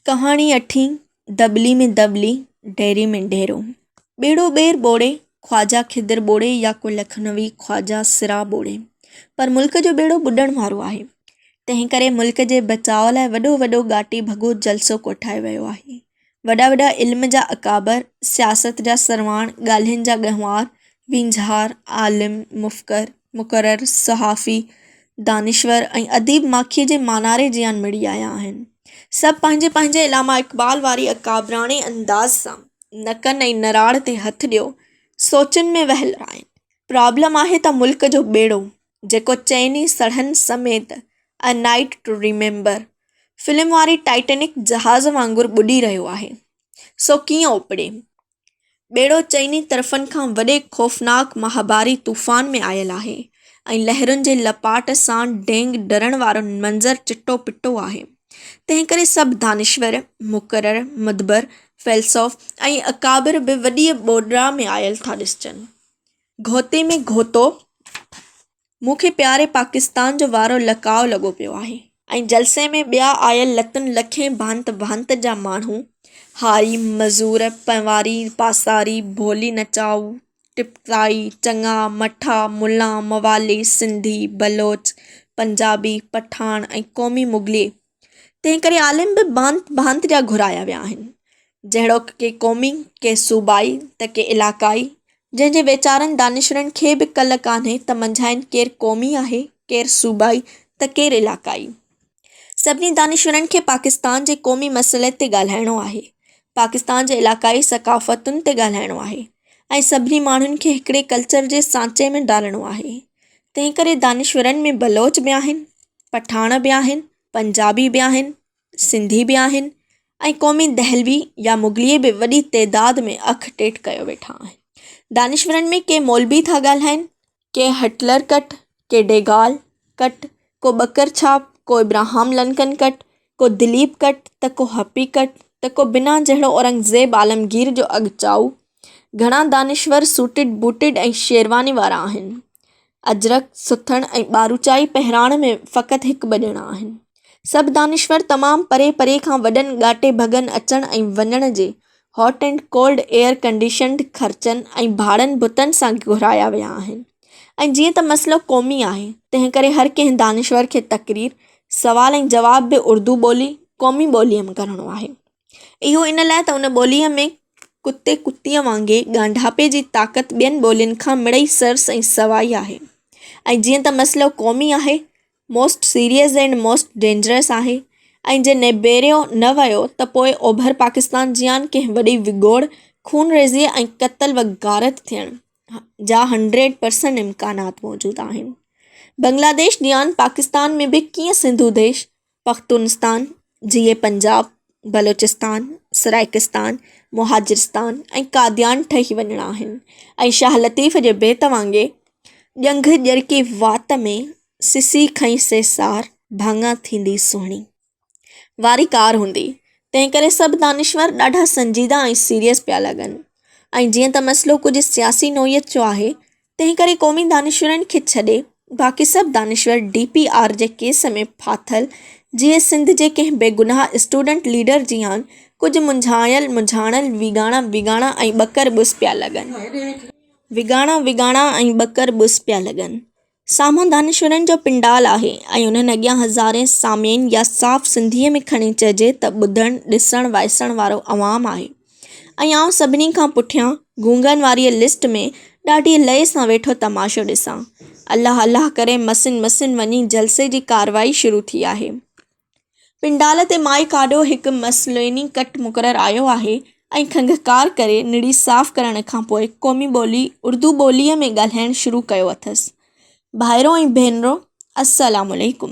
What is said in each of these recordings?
ڪهاڻي اٺين، دٻلي ۾ دٻلي، ڍيري ۾ ڍيرو. ٻيڙو ٻير ٻوڙي، خواجه خضر ٻوڙي يا ڪو لکنوي خواجه سرا ٻوڙي، پر ملڪ جو ٻيڙو ٻڏڻ وارو آهي. تنهنڪري ملڪ جي بچاء لاء وڏو وڏو ڳاٽي ڀڳو جلسو ڪوٺايو ويو آهي. وڏا وڏا علم جا اڪابر، سياست جا سرواڻ، ڳالهين جا ڳهوار، وينجهار، عالم، مفڪر، مقرر، صحافي، دانشور ۽ اديب ماکيء جي ماناري جيان مڙي آيا آهن. سڀ پنهنجي پنهنجي علامه اقبال واري اڪابراڻي انداز سان نڪن ۽ نراڙ تي هٿ ڏيو سوچن ۾ وهل آهن. پرابلم آهي ته ملڪ جو ٻيڙو، جيڪو چئني سڙهن سميت A Night to Remember film واري ٽائٽينڪ جهاز وانگر ٻڏي رهيو آهي، سو ڪيئن اپڙي؟ ٻيڙو چئني طرفن کان وڏي خوفناڪ مهاڀاري طوفان ۾ آيل آهي ۽ لهرن جي لپاٽ سان ڊينگ ڊرڻ وارو منظر چٽو پٽو آهي. تنهنڪري سڀ دانشور، مقرر، مدبر، فيلسوف ۽ اڪابر به وڏيء ٻوڏا ۾ آيل ٿا ڏسجن. گهوتي ۾ گهوتو. مون کي پياري پاڪستان جو وارو لقاء لڳو پيو آهي. ۽ جلسي ۾ ٻيا آيل لتن لکين ڀانت ڀانت جا ماڻهو، هاري، مزور، پنهواري، پاساري، ڀولي نچائو، ٽپتائي، چڱا، مٺا، ملان، موالي، سنڌي، بلوچ، پنجابي، پٺاڻ ۽ قومي مغلي تنهنڪري عالم به ڀانت ڀانت جا گهرايا ويا آهن، جهڙوڪ ڪي قومي، ڪي صوبائي ته ڪي علاقائي، جنهن جي ويچارن دانشورن کي به ڪل ڪانهي ته منجهائن ڪير قومي آهي، ڪير صوبائي ته ڪير علاقائي. سڀني دانشورن کي پاڪستان جي قومي مسئلي تي ڳالهائڻو آهي، پاڪستان جي علاقائي ثقافتن تي ڳالهائڻو آهي ۽ سڀني ماڻهن کي هڪڙي ڪلچر جي سانچي ۾ ڍالڻو آهي. تنهنڪري دانشورن ۾ بلوچ به آهن، پٺاڻ به آهن، پنجابي به آهن، سنڌي به آهن ۽ قومي دهلوي يا مغلي به وڏي تعداد ۾ اک ٽيٽ ڪيو ويٺا آهن. دانشورن ۾ ڪي مولبي ٿا ڳالهائين، ڪي هٽلر ڪٽ، ڪي ڊيگال ڪٽ، ڪو ٻڪر ڇاپ، ڪو ابراهام لنڪن ڪٽ، ڪو دليپ ڪٽ ته ڪو هپي ڪٽ ته ڪو بنا جهڙو اورنگزيب عالمگير جو اڳچائو. گهڻا دانشور سوٽيڊ بوٽيڊ ۽ شيرواني وارا آهن. اجرڪ، سٿڻ ۽ ٻاروچائي پهراڻ ۾ فقط هڪ ٻه ڄڻا آهن. سڀ دانشور تمام پري پري کان وڏن ڳاٽي ڀڳن اچڻ ۽ وڃڻ جي hot and cold air conditioned خرچن ۽ ڀاڙن ڀتن سان گهرايا ويا آهن ۽ جيئن ته مسئلو قومي آهي، تنهنڪري هر ڪنهن دانشور کي تقرير، سوال ۽ جواب به اردو ٻولي، قومي ٻوليء ۾ ڪرڻو آهي. اهو ان لاء ته ان ٻوليء ۾ ڪتي ڪتيء وانگي ڳانڍاپي جي طاقت ٻين ٻولين کان مڙئي سرس ۽ سوائي آهي ۽ جيئن ته مسئلو قومي آهي، most serious and most dangerous آهي ۽ جي نبيريو نه ويو ته پوء اوڀر پاڪستان جيان ڪنهن وڏي وڳوڙ، خونريزيء ۽ قتل و غارت ٿيڻ جا هنڊريڊ پرسنٽ امڪانات موجود آهن. بنگلاديش جيان پاڪستان ۾ به ڪيئن سنڌو ديش پختونستان، جيئي پنجاب، بلوچستان، سرائيڪستان، مهاجرستان ۽ قاديان ٺهي وڃڻا آهن ۽ شاهه لطيف جي بيت وانگي ڄنگهه ڄرڪي وات ۾، سسي کنئي سيسار، ڀاڱا ٿيندي سهڻي. واري ڪار هوندي. تنهنڪري سڀ دانشور ڏاڍا سنجيده ۽ سيريس پيا لڳن ۽ جيئن ته مسئلو ڪجهه سياسي نوعيت جو آهي تنهنڪري قومي دانشورن کي ڇڏي باقي سڀ دانشور ڊي پي آر جي ڪيس ۾ ڦاٿل جيئي سنڌ جي ڪنهن بيگناهه اسٽوڊنٽ ليڊر جيان ڪجهه منجهايل منجهاڻل ويڳاڻا ويڳاڻا ۽ ٻڪر ٻس پيا لڳن. ويڳاڻا ويڳاڻا ۽ ٻڪر ٻس پيا لڳن. سامهون دانشورن جو پنڊال آهي ۽ انهن اڳيان هزارين سامعين يا صاف سنڌيء ۾ کڻي چئجي ته ٻڌڻ، ڏسڻ، وائسڻ وارو عوام آهي ۽ آئون سڀني کان پٺيان گونگن واريء لسٽ ۾ ڏاڍيء لئي سان ويٺو تماشو ڏسان. الله الله ڪري مسن مسن وڃي جلسي جي ڪارروائي شروع ٿي آهي. پنڊال تي مائيڪ آڏو هڪ مسليني ڪٽ مقرر آيو آهي ۽ کنگهڪار ڪري نڙي صاف ڪرڻ کان پوء قومي ٻولي اردو ٻوليء ۾ ڳالهائڻ شروع ڪيو اٿس. ڀائرو ۽ ڀينرو السلام عليڪم.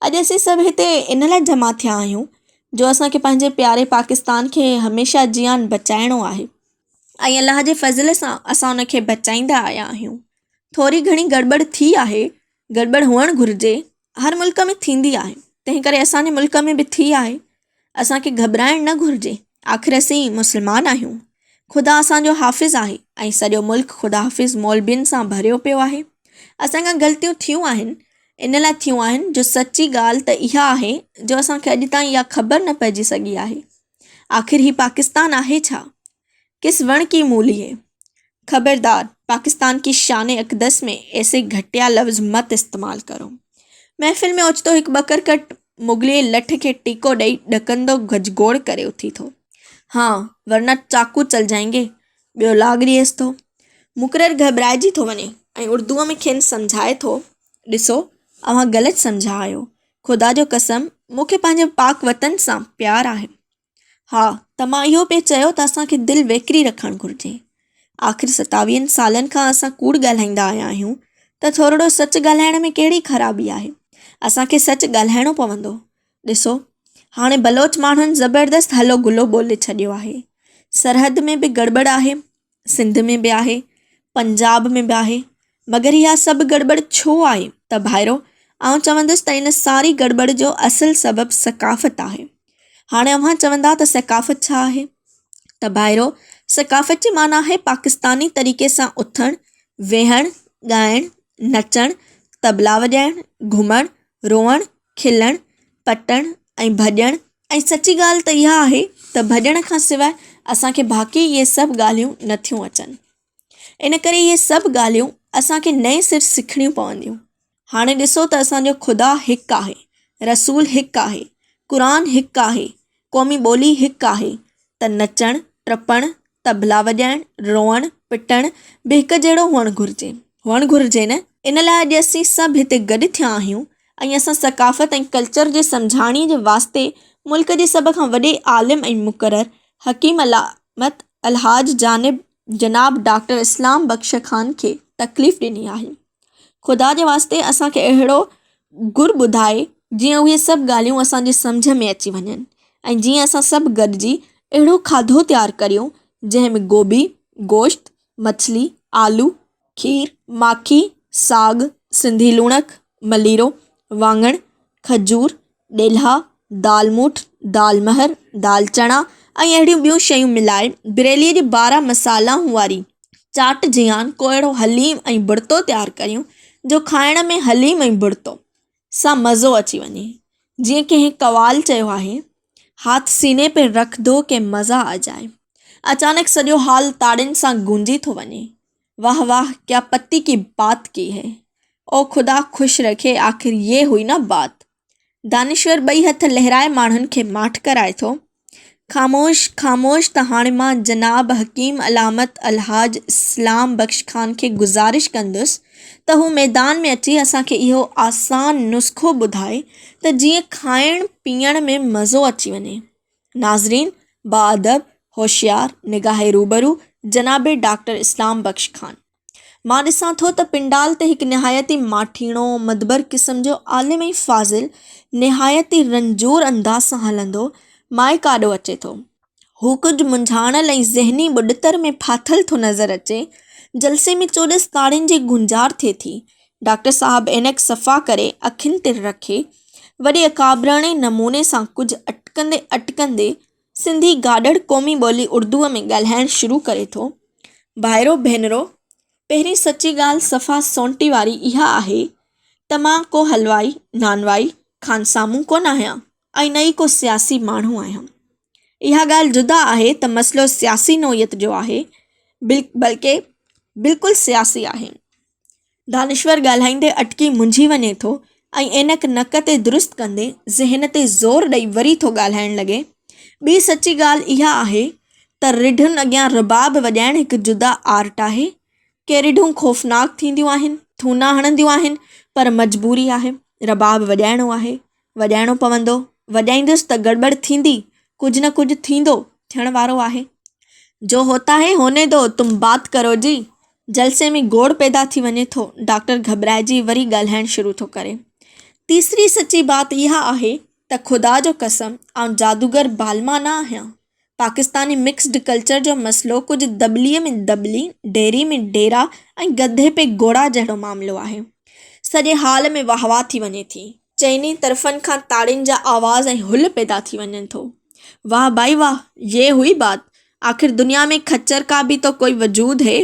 اڄ اسين سڀ هتي ان لاء جمع ٿيا آهيون جو اسان کي پنهنجي پياري پاڪستان کي هميشه جيان بچائڻو آهي ۽ الله جي فضل سان اسان ان کي بچائيندا آيا آهيون. ٿوري گهڻي گڙٻڙ ٿي آهي، گڙٻڙ هئڻ گهرجي، هر ملڪ ۾ ٿيندي آهي، تنهن ڪري اسان جي ملڪ ۾ به ٿي آهي، اسان کي گهٻرائڻ نه گهرجي، آخر اسين مسلمان آهيون، خدا اسان جو حافظ آهي ۽ سڄو ملڪ خدا حافظ مولبين سان ڀريو پيو آهي، اسان کان غلطيون ٿيون آهن، ان لاء ٿيون آهن جو سچي ڳالهه ته اها آهي جو اسان کي اڄ تائين اها خبر نه پئجي سگهي آهي آخر هي پاڪستان آهي ڇا؟ ڪس وڻ ڪي مولي هي؟ خبردار پاڪستان ڪي شان اقدس ۾ ايسي گهٽيا لفظ مت استعمال ڪرو. محفل ۾ اوچتو هڪ ٻڪرڪٽ مغلي لٺ کي ٽيڪو ڏئي ڏڪندو گجگوڙ ڪري اٿي ٿو. هان ورنه چاقو چل جائين گي. ٻيو لاڳ ڏئيس ٿو. مقرر گهٻرائجي ٿو وڃي ۽ اردوء ۾ کين سمجهائي ٿو، ڏسو اوهان غلط سمجهيا آهيو. خدا جو قسم مون کي پنهنجي پاڪ وطن سان پيار آهي. ها ته مان اهو پئي چيو ته اسان کي دل ويڪري رکڻ گهرجي. آخر ستاويهن سالن کان اسان ڪوڙ ڳالهائيندا آيا آهيون ته ٿورڙو سچ ڳالهائڻ ۾ ڪهڙي خرابي آهي. اسان کي سچ ڳالهائڻو پوندو. ڏسو هاڻي بلوچ ماڻهن زبردست هلو گلو ٻولي ڇڏيو آهي. سرحد ۾ به گڙٻڙ آهي، سنڌ ۾ به آهي، پنجاب ۾ به آهي، مگر اها سڀ گڙٻڙ ڇو آهي ته ڀائرو آئون چوندس ته ان ساري گڙٻڙ جو اصل سبب ثقافت آهي. هاڻي اوهان چوندا ته ثقافت ڇا آهي؟ ته ڀائرو ثقافت جي معنيٰ آهي پاڪستاني طريقي سان اٿڻ، ويهڻ، ڳائڻ، نچڻ، طبلا وڄائڻ، گهمڻ، روئڻ، کلڻ، پٽڻ ۽ ڀڄڻ ۽ سچي ڳالهه ته اها آهي ته ڀڄڻ کان سواء اسان کي باقي اهي سڀ ڳالهيون نه ٿيون اچن. ان ڪري اهي سڀ ڳالهيون اسان کي نئين سر سکڻيون پونديون. هاڻي ڏسو ته اسان جو خدا هڪ آهي، رسول هڪ آهي، قرآن هڪ آهي، قومي ٻولي هڪ آهي ته نچڻ، ٽپڻ، طبلا وڄائڻ، روئڻ، پٽڻ به هڪ جهڙو هئڻ گهرجي. هئڻ گهرجي نه؟ ان لاء اڄ اسين سڀ هتي گڏ ٿيا آهيون ۽ اسان ثقافت ۽ ڪلچر جي سمجهاڻيء جي واسطي ملڪ جي سڀ کان وڏي عالم ۽ مقرر حڪيم علامت الحاج جانب جناب ڊاڪٽر اسلام بخش خان کي تڪليف ڏني آهي. خدا جي واسطي اسان کي اهڙو گر ٻڌائي جيئن اهي سڀ ڳالهيون اسان جي سمجهه ۾ اچي وڃن ۽ جيئن اسان سڀ گڏجي اهڙو کاڌو تيار ڪريون جنهن ۾ گوبي، گوشت، مڇلي، آلو، کير، ماکي، ساڳ، سنڌي لوڻڪ، مليرو، واڱڻ، کجور، ڏيلها، دال موٺ، دال مهر، دال چڻا ۽ اهڙيون ٻيون شيون ملائي بريليء جي بارا مصالحن واري چاٽ جيان ڪو اهڙو حليم ۽ ڀرتو تيار ڪريون جو کائڻ ۾ حليم ۽ ڀرتو سان مزو اچي وڃي. جيئن ڪنهن قوال چيو آهي، هاٿ سيني پي رک دو ڪي مزا آ جائي. اچانڪ سڄو هال تاڙين سان گونجي ٿو وڃي. واھ واھ ڪيا پتي ڪي بات ڪي هي. او خدا خوش رکي آخر يي هئي نه بات. دانشور ٻئي هٿ لهرائي ماڻهن کي ماٺ ڪرائي ٿو. خاموش خاموش ته هاڻي مان جناب حڪيم علامت الحاج اسلام بخش خان کي گذارش ڪندس ته هو ميدان ۾ اچي اسان کي اهو آسان نسخو ٻڌائي ته جيئن کائڻ پيئڻ ۾ مزو اچي وڃي. ناظرين باادب، هوشيار، نگاهه روبرو جناب ڊاڪٽر اسلام بخش خان. مان ڏسان ٿو ته پنڊال تي هڪ نهايت ئي ماٺيڻو، مدبر قسم جو عالم ۽ فاضل نهايت ئي رنجور انداز سان هلندو مائيڪ آڏو اچي ٿو. هو ڪجهه منجهاڻل ۽ ذهني ٻڏتر ۾ ڦاٿل ٿو نظر اچي. جلسي ۾ چوڏس تاڙين جي گونجار ٿئي ٿي. ڊاڪٽر صاحب عينڪ صفا ڪري اکين تي رکي، وڏي اڪابراڻي نموني سان ڪجهه اٽڪندي اٽڪندي سنڌي گاڏڙ قومي ٻولي اردوء ۾ ڳالهائڻ شروع ڪري ٿو. ڀائرو ڀينرو! پهرين سچي ڳالهه صفا سونٽي واري اها آهي ته مان ڪو حلوائي، نانوائي، خانسامون ڪونه آهيان ۽ نه ئي ڪو سياسي ماڻهو آهيان. اها ڳالهه جدا آهي ته مسئلو سياسي نوعيت جو آهي، بلڪه بلڪل سياسي آهي. دانشور ڳالهائيندي اٽڪي منجهي وڃي ٿو ۽ عينڪ نڪ تي درست ڪندي ذهن تي زور ڏئي وري ٿو ڳالهائڻ لڳي. ٻي سچي ڳالهه اها آهي ته رڍن اڳيان رباب وڄائڻ هڪ جدا آرٽ آهي. ڪي رڍون خوفناڪ ٿينديون آهن، ٿونا هڻنديون آهن پر مجبوري آهي، رباب وڄائڻو آهي، وڄائڻو پوندو، وڄائيندس ته گڙٻڙ ٿيندي، ڪجهه نه ڪجهه ٿيندو، ٿيڻ وارو آهي. جو هوتا هي هوني دو، تم بات ڪرو جي. جلسي ۾ گوڙ پيدا ٿي وڃي ٿو، ڊاڪٽر گهٻرائجي وري ڳالهائڻ شروع ٿو ڪري. تيسري سچي بات اها آهي ته خدا جو قسم آئون جادوگر بالما نه آهيان. پاڪستاني مڪسڊ ڪلچر جو مسئلو ڪجهه دٻليء ۾ دٻلي، ڊيري ۾ ڊيرا ۽ گڌي پي گهوڙا جهڙو معاملو آهي. سڄي هال ۾ واهه واهه ٿي وڃي ٿي. چئني طرفن کان تاڙين جا آواز ۽ هل پيدا ٿي وڃن ٿو. واهه ڀائي واهه، يي هئي بات، آخر دنيا ۾ خچر ڪا ڀي تو ڪوئي وجود هي.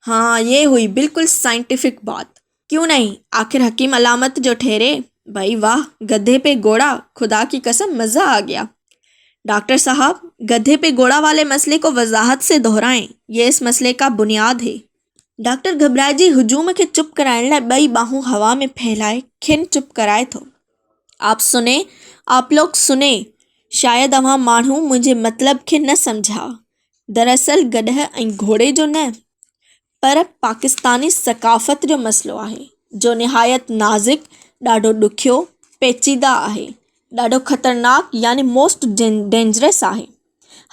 هان يي هئي بلڪل سائنٽيفڪ بات. ڪيون نهين، آخر حڪيم علامت جو ٺهري، ڀئي واهه، گڌي پي گهوڙا، خدا ڪي قسم مزا آ گيا. ڊاڪٽر صاحب، گڌي پي گهوڙا والي مسئلي ڪو وضاحت سي دهرائين، يه اس مسئلي ڪا بنياد هي. ڊاڪٽر گهٻرائجي هجوم کي چپ ڪرائڻ لاء ٻئي ٻانهون هوا ۾ ڦهلائي کين چپ ڪرائي ٿو. آپ سنين، آپ لوگ سنين، شايد اوهان ماڻهو منهنجي مطلب کي نه سمجهيا. دراصل گڏهه ۽ گهوڙي جو نه، پر پاڪستاني ثقافت جو مسئلو آهي، جو نهايت نازڪ، ڏاڍو ڏکيو، پيچيده آهي، ڏاڍو خطرناڪ يعني موسٽ ڊينجرس آهي.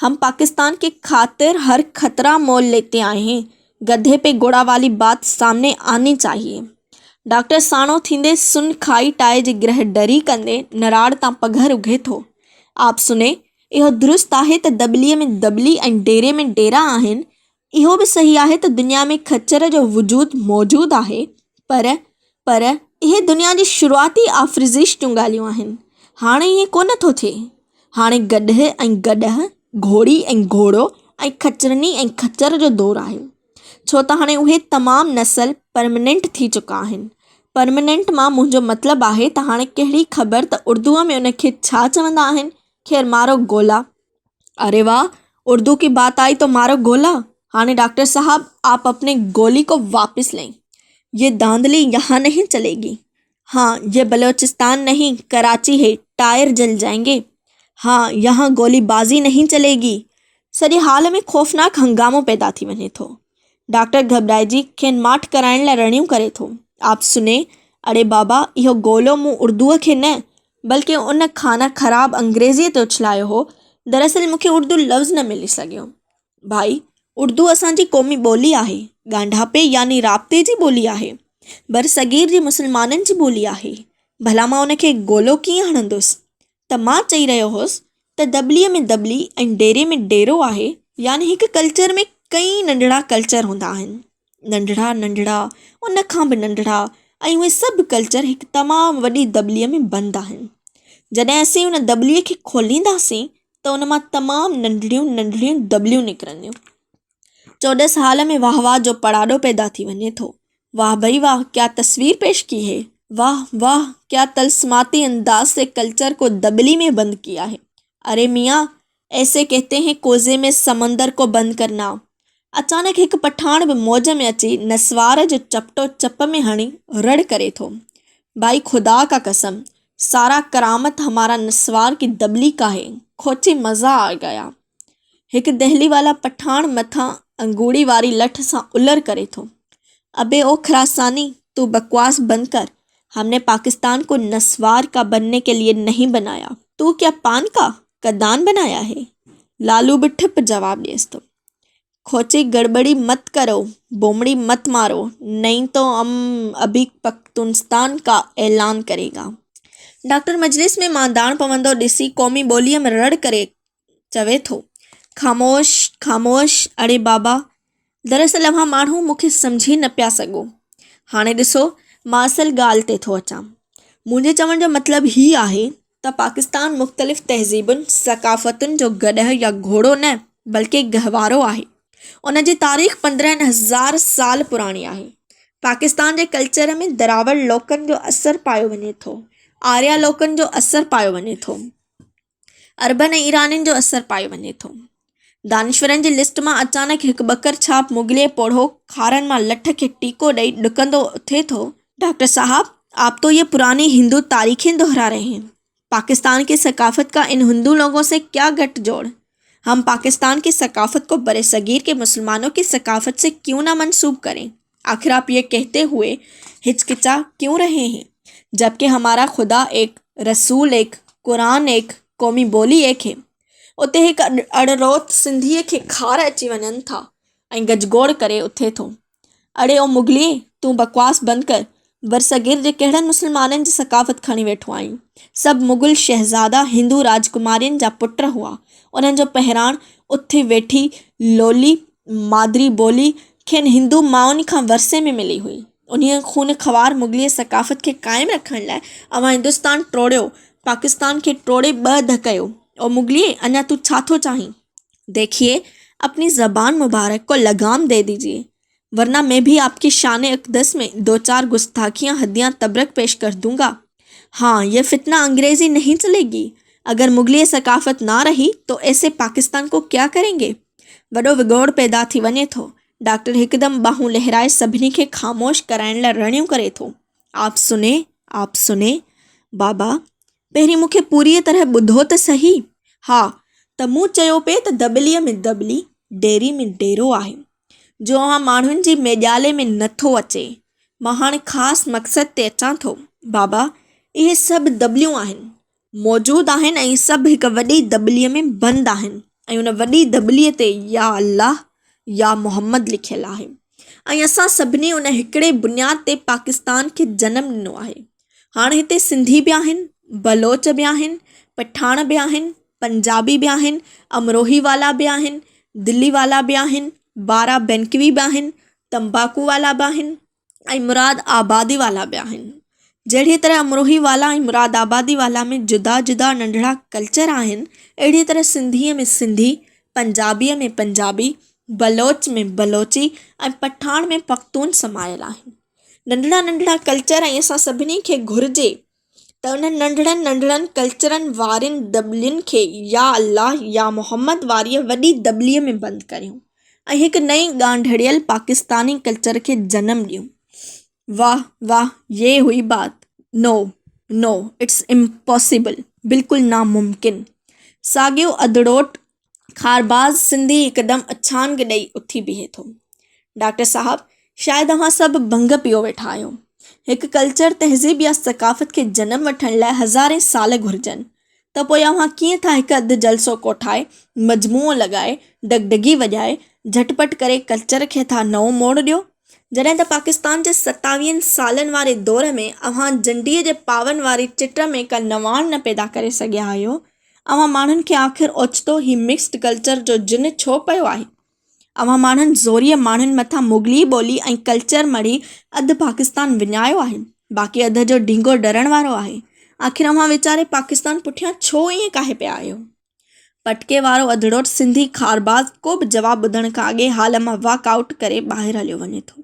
هم پاڪستان ڪي خاطر هر خطره مول ليتي آئي هين، گڌي پي گهوڙا والي بات سامني آني چاهيي. ڊاڪٽر ساڻو ٿيندي سن کائي ٽائي جي گرهه ڍري ڪندي نراڙ تان پگهر اگهي ٿو. آپ سني، اهو درست آهي ته دٻليء ۾ دٻلي ۽ ڊيري ۾ ڊيرا آهن، اهو به صحيح آهي ته دنيا ۾ خچر جو وجود موجود آهي پر پر اهي دنيا جي شروعاتي آفريزش جون ڳالهيون آهن. هاڻي ائين ڪونه ٿو ٿئي. هاڻي گڏهه ۽ گڏهه، گهوڙي ۽ گهوڙو ۽ خچرني ۽ خچر جو دور آهي. ڇو ته هاڻي اهي تمام نسل پرمننٽ ٿي چڪا آهن. پرمننٽ مان منهنجو مطلب آهي ته هاڻي ڪهڙي خبر ته اردوء ۾ ان کي ڇا چوندا آهن؟ خير مارو گولا. اري واه اردو ڪي بات آئي تو مارو گولا هاڻي ڊاڪٽر صاحب آپ اپني گولي ڪو واپس لين يه ڌانڌلي يهان نهين چلي گي هان يه بلوچستان نهين ڪراچي هي ٽائر جل جائين گي هان يهان گولي بازي نهين چلي گي سڄي هال ۾ خوفناڪ هنگامو پيدا ٿي وڃي ٿو ڊاڪٽر گهٻرائجي کين ماٺ ڪرائڻ لاء رڙيون ڪري ٿو. آپ سني، اڙي بابا اهو گولو مون اردوء کي نه بلڪه ان خانه خراب انگريزيء تي اڇلايو هو، دراصل مون کي اردو لفظ نه ملي سگهيو. ڀائي، اردو اسان جي قومي ٻولي آهي، ڳانڍاپي يعني رابطي جي ٻولي آهي، برصغير جي مسلمانن جي ٻولي آهي، ڀلا مان ان کي گولو ڪيئن هڻندس؟ ته مان چئي رهيو هوس ته دٻليء ۾ دٻلي ۽ ڊيري ۾ ڊيرو آهي يعني هڪ ڪلچر ۾ ڪئين ننڍڙا ڪلچر هوندا آهن ننڍڙا ننڍڙا ان کان به ننڍڙا ۽ اهي سڀ ڪلچر هڪ تمام وڏي دٻليء ۾ بند آهن جڏهن اسين ان دٻليء کي کولينداسين ته ان مان تمام ننڍڙيون ننڍڙيون دٻليون نڪرنديون چوڏس هال ۾ واهه واهه جو پڙاڏو پيدا ٿي وڃي ٿو واه ڀئي واه ڪيا تصوير پيش ڪي هي واه واه ڪيا طلسماتي انداز سي ڪلچر ڪو دٻلي ۾ بند ڪيا هي اري ميان ايسي ڪهتي هين ڪوزي ۾ سمندر ڪو بند ڪرنا اچانڪ هڪ پٺاڻ به موج ۾ اچي نسوار جو چپٽو چپ ۾ هڻي رڙ ڪري ٿو ڀائي خدا ڪا قسم سارا ڪرامت همارا نسوار ڪي دٻلي ڪا هي کوچي مزا آ گيا هڪ دهلي والا پٺاڻ مٿان انگوڙي واري لٺ سان الر ڪري ٿو. ابي او خراساني تو بڪواس بند ڪر، هم ني پاڪستان ڪو نسوار ڪا بنني ڪي ليي نهين بنايا، تو ڪيا پان ڪا ڪدان بنايا هي؟ لالو به ٺپ جواب ڏيس ٿو. کوچي گڙٻڙي مت ڪرو، بومڙي مت مارو، نهين تو هم ابي پختونستان ڪا اعلان ڪري گا. ڊاڪٽر مجلس ۾ مانڌاڻ پوندو ڏسي قومي ٻوليء ۾ رڙ ڪري چوي ٿو، خاموش، خاموش، اڙي بابا! دراصل اوهان ماڻهو مون کي سمجهي نه پيا سگهو. هاڻي ڏسو، مان اصل ڳالهه تي ٿو اچان. منهنجي چوڻ جو مطلب هي آهي ته پاڪستان مختلف تهذيبن، ثقافتن جو گڏهه يا گهوڙو نه بلڪه گهوارو آهي. ان جي تاريخ 15,000 سال پراڻي آهي. پاڪستان جي ڪلچر ۾ دراوڙ لوڪن جو اثر پايو وڃي ٿو، آريا لوڪن جو اثر پايو وڃي ٿو. عربن ۽ ايرانين جو اثر پايو وڃي ٿو. دانشورن جي لسٽ مان اچانڪ هڪ ٻڪر ڇاپ مغليه پوڙهو خارن مان لٺ کي ٽيڪو ڏئي ڏڪندو اٿي ٿو، ڊاڪٽر صاحب آپ تو يه پراني هندو تاريخين دهرا رهي هين، پاڪستان ڪي ثقافت ڪا ان هندو لوگون سي ڪيا گٺ جوڙ، هم پاڪستان ڪي ثقافت ڪو برصغير ڪي مسلمانون ڪي ثقافت سي ڪيون نه منسوب ڪرين، آخر آپ يه ڪهتي هوئي هچڪچا ڪيون رهي هين، جبڪه همارا خدا ايڪ، رسول ايڪ، قرآن ايڪ، قومي ٻولي ايڪ هي. اتي هڪ اڙروت سنڌيء کي خار اچي وڃن ٿا ۽ گجگوڙ ڪري اٿي ٿو. اڙي او مغلي، تون بڪواس بند ڪر، برصغير جي ڪهڙن مسلمانن جي ثقافت کڻي ويٺو آهين؟ سڀ مغل شهزادا هندو راجڪمارين جا پٽ هئا. انهن جو پهراڻ، اٿي ويٺي، لولي، مادري ٻولي کين هندو مائن کان ورثي ۾ ملي هئي. انهيء خون خوار مغليه ثقافت کي قائم رکڻ لاء اوهان هندستان ٽوڙيو، پاڪستان کي ٽوڙي ٻه اڌ ڪيو. او مغليه! اڃا تون ڇا ٿو چاهين؟ ديکيئي، اپني زبان مبارڪ ڪو لگام the ديجيئي. ورنه مين ڀي آپ ڪي شان اقدس ۾ دو چار گستاخيان هديان تبرڪ پيش ڪر دون گا. هان يه فتنه انگريزي نهين چلي گي. اگر مغليه ثقافت نه رهي تو ايسي پاڪستان ڪو ڪيا ڪرين گي؟ وڏو وڳوڙ پيدا ٿي وڃي ٿو. ڊاڪٽر هڪدم ٻانهون لهرائي سڀني کي خاموش ڪرائڻ لاء رڙيون ڪري ٿو. آپ سني، آپ سني، بابا، پهرين مون کي پوريء طرح ٻڌو ته سهي. ها، ته مون چيو پئي ته دٻليء ۾ دٻلي، ڊيري ۾ ڊيرو آهي، جو اوهان ماڻهن جي ميڄالي ۾ نه ٿو اچي. مان هاڻ خاص مقصد تي اچان ٿو. بابا، اهي سڀ دٻليون آهن، موجود آهن ۽ سڀ هڪ وڏي دٻليء ۾ بند آهن ۽ ان وڏي دٻليء تي يا الله يا محمد لکيل آهي ۽ اسان سڀني ان هڪڙي بنياد تي پاڪستان کي جنم ڏنو آهي. هاڻ هتي سنڌي به آهن، بلوچ به آهن، پٺاڻ به آهن، پنجابي به آهن، امروهي والا به آهن، دلي والا به آهن، بارا بينڪوي به آهن، تمباڪو والا به آهن، ۽ مراد آبادي والا به آهن. جهڙيء طرح امروهي والا ۽ مراد آبادي والا ۾ جدا جدا ننڍڙا ڪلچر آهن، اهڙيء طرح سنڌيء ۾ سنڌي، پنجابيء ۾ پنجابي، بلوچ ۾ بلوچي ۽ پٺاڻ ۾ پختون سمايل آهن. ننڍڙا ننڍڙا ڪلچر ۽ اسان سڀني کي گهرجي ته انهن ننڍڙن ننڍڙن ڪلچرن وارين دٻلين کي يا الله يا محمد واريء وڏي دٻليء ۾ بند ڪريون ۽ هڪ نئين ڳانڍڙيل پاڪستاني ڪلچر کي جنم ڏيون. واه واه يه هئي بات. نو نو it's impossible بلڪل ناممڪن. ساڳيو اڌڙوٽ خارباز سنڌي هڪدم اڇانگ ڏئي اٿي بيهي ٿو. ڊاڪٽر صاحب، شايد اوهان سڀ ڀنگ پيو ويٺا آهيو. هڪ ڪلچر، تهذيب يا ثقافت کي جنم وٺڻ لاء هزارين سال گهرجن ته پوء اوهان ڪيئن ٿا هڪ اڌ جلسو ڪوٺائي، مجموعو لڳائي، ڊگڊگي وڄائي، جهٽ پٽ ڪري ڪلچر کي ٿا نئون موڙ ڏيو؟ جڏهن ته پاڪستان جي ستاويهن سالن واري دور ۾ اوهان جنڊيء جي پاون واري چٽ ۾ ڪا نواڻ نه پيدا ڪري سگهيا آهيو اوهان ماڻهن کي آخر اوچتو هي مڪسڊ ڪلچر جو جن ڇو پيو آهي؟ اوهان ماڻهن زوريء ماڻهن مٿان مغلي ٻولي ۽ ڪلچر مڙهي اڌ پاڪستان وڃايو آهي، باقي اڌ جو ڍينگو ڊرڻ وارو آهي. آخر اوهان ويچاري پاڪستان پٺيان ڇو ائين ڪاهي پيا آهيو؟ پٽڪي وارو اڌڙوٽ سنڌي خارباز ڪو به جواب ٻڌڻ کان اڳي هال مان واڪ آئوٽ ڪري ٻاهر هليو وڃي ٿو.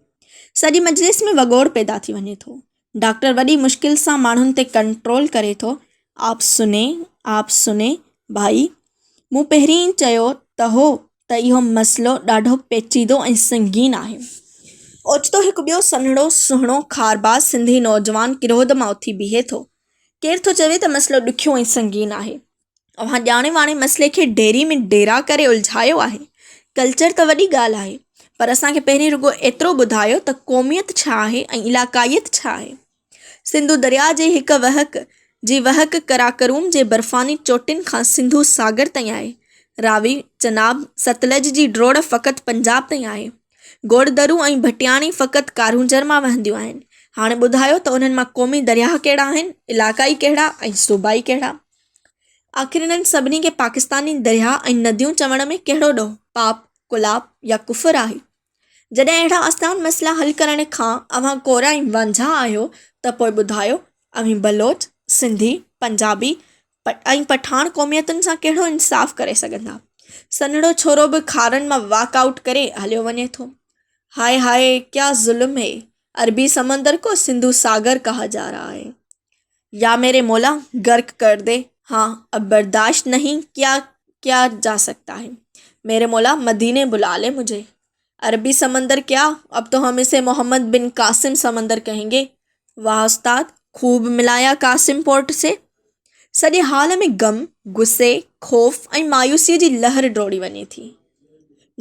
سڄي مجلس ۾ وڳوڙ پيدا ٿي وڃي ٿو. ڊاڪٽر وڏي مشڪل سان ماڻهن تي ڪنٽرول ڪري ٿو. آپ سني، آپ سني، ڀائي! مون پهرين ئي چيو ته هو ته اهو مسئلو ڏاڍو پيچيدو ۽ سنگين آهي. اوچتو هڪ ٻيو سنهڙو سهڻو خارباز سنڌي نوجوان ڪروڌ مان اٿي بيهي ٿو. ڪير ٿو چوي ته مسئلو ڏکيو ۽ سنگين آهي؟ اوهان ڄاڻي واڻي مسئلي کي ڊيري ۾ ڊيرا ڪري الجهايو آهي. ڪلچر ته وڏي ڳالهه آهي، پر اسان کي پهرين رڳو ايترو ٻڌايو ته قوميت ڇا آهي ۽ علاقائيت ڇا آهي؟ سنڌو درياء جي هڪ وهڪ جي وهڪ قراقروم جي برفاني چوٽين کان سنڌو ساگر تائين آهي. راوي، چناب، ستلج جي ڊوڙ فقط پنجاب تائين آهي. گوڙدرو ۽ ڀٽياڻي فقط ڪارونجهر مان وهنديون آهن. هاڻي ٻڌايو ته انهن مان قومي درياهه ڪهڙا آهن، علائقائي ڪهڙا ۽ صوبائي ڪهڙا؟ آخر انهن سڀني کي پاڪستاني درياهه ۽ نديون چوڻ ۾ ڪهڙو ڏوهه، پاپ، ڪلاب يا ڪفر آهي؟ جڏهن اهڙا آسان مسئلا حل ڪرڻ کان اوهان ڪورا ۽ وانجها آهيو ته پوء ٻڌايو اوهين بلوچ، سنڌي، پنجابي ۽ پٺاڻ قوميتن سان ڪهڙو انصاف ڪري سگهندا؟ سنهڙو ڇورو به خارن مان واڪ آئوٽ ڪري هليو وڃي ٿو. هاء هاء ڪيا ظلم هي، عربي سمندر ڪو سنڌو ساگر ڪها جا رها هي. يا ميري مولا غرق ڪر the, هان اب برداشت نهين ڪيا ڪيا جا سگتا هي، ميري مولا مديني بلا لي مجهي. عربي سمندر ڪيا، اب تو هم اسي محمد بن قاسم سمندر ڪهين گي. واه استاد، خوب ملايا قاسم پورٽ سي. سڄي هال ۾ غم، غصي، خوف ۽ مايوسيء جي لهر ڊوڙي وڃي ٿي.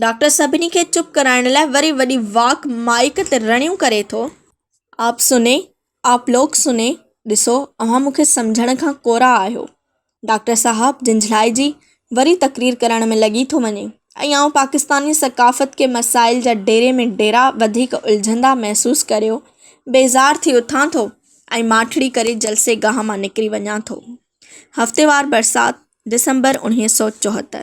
ڊاڪٽر سڀني کي چپ ڪرائڻ لاء وري وڏي واڪ مائيڪ تي رڙيون ڪري ٿو. آپ سني، آپ لوگ سني، ڏسو، اوهان مون کي سمجهڻ کان ڪورا آهيو. ڊاڪٽر صاحب جهنجهلائجي وري تقرير ڪرڻ ۾ لڳي ٿو وڃي ۽ آئون پاڪستاني ثقافت ڪي مسائل جا ڊيري ۾ ڊيرا وڌيڪ الجهندا محسوس ڪريو بيزار ٿي اٿان ٿو ۽ ماٺڙي ڪري جلسي گاهه مان نڪري وڃان ٿو. هفتيوار برسات، ڊسمبر 1974.